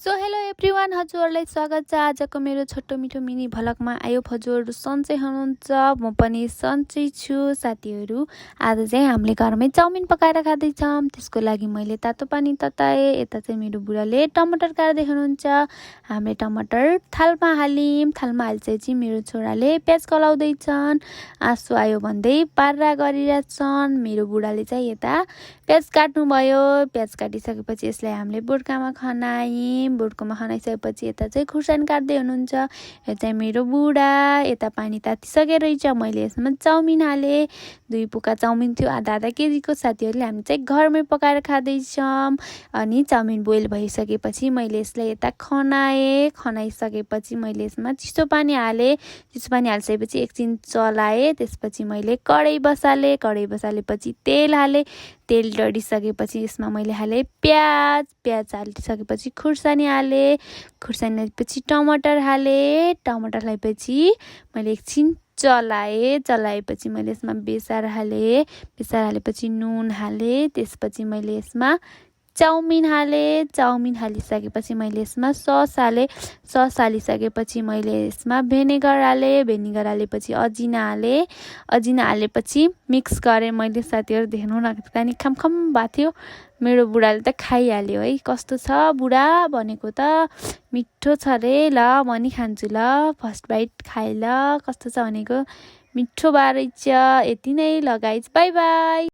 So hello everyone, हजुरहरूलाई स्वागत छ आजको मेरो छोटो मिठो मिनी भ्लगमा। आयो हजुरहरू सन्चै हुनुहुन्छ, म पनि सन्चै छु। साथीहरू, आज चाहिँ हामीले घरमै चाउमिन पकाएर खाँदैछौँ। त्यसको लागि मैले तातो पानी तताएँ। यता चाहिँ मेरो बुढाले टमाटर काट्दै हुनुहुन्छ। हामीले टमाटर थालमा हाल्यौँ। थालमा हालिसकेपछि मेरो छोराले प्याज कलाउँदैछन्। आँसु आयो भन्दै पार्रा गरिरहेछन्। मेरो बुढाले चाहिँ यता प्याज काट्नुभयो। प्याज काटिसकेपछि यसलाई हामीले बोड्कामा खनायौँ। बोड्कोमा खनाइसकेपछि यता चाहिँ खुर्सानी काट्दै हुनुहुन्छ। यो चाहिँ मेरो बुढा। यता पानी तातिसकेको रहेछ। मैले यसमा चाउमिन हालेँ। 2 पोका चाउमिन थियो, आधा केजीको। साथीहरूले हामी चाहिँ घरमै पकाएर खाँदैछौँ। अनि चाउमिन बोइल भइसकेपछि मैले यसलाई यता खनाएँ। खनाइसकेपछि मैले यसमा चिसो पानी हालेँ। चिसो पानी हालिसकेपछि एकछिन चलाएँ। त्यसपछि मैले कराई बसालेँ। कराई बसालेपछि तेल हालेँ। तेल डढिसकेपछि यसमा मैले हालेँ प्याज हालिसकेपछि खुर्सानी हालेँ। खुर्सानी हालेपछि टमाटर हालेँ। टमाटर हालेपछि मैले एकछिन चलाएपछि मैले यसमा बेसार हालेँ। बेसार हालेपछि नुन हालेँ। त्यसपछि मैले यसमा चाउमिन हालेँ। चाउमिन हालिसकेपछि मैले यसमा सस हालेँ। सस हालिसकेपछि मैले यसमा भिनेगर हालेँ। भिनेगर हालेपछि अजिना हालेँ। अजिना हालेपछि मिक्स गरेँ मैले। साथीहरू देख्नु नखाने खमखम भएको थियो। मेरो बुढाले त खाइहाल्यो है। कस्तो छ बुढा भनेको त मिठो छ रे। ल म नि खान्छु ल। फर्स्ट बाइट खाएँ ल, कस्तो छ भनेको। मिठो भएर रहेछ। यति नै ल गाइज, बाई बाई।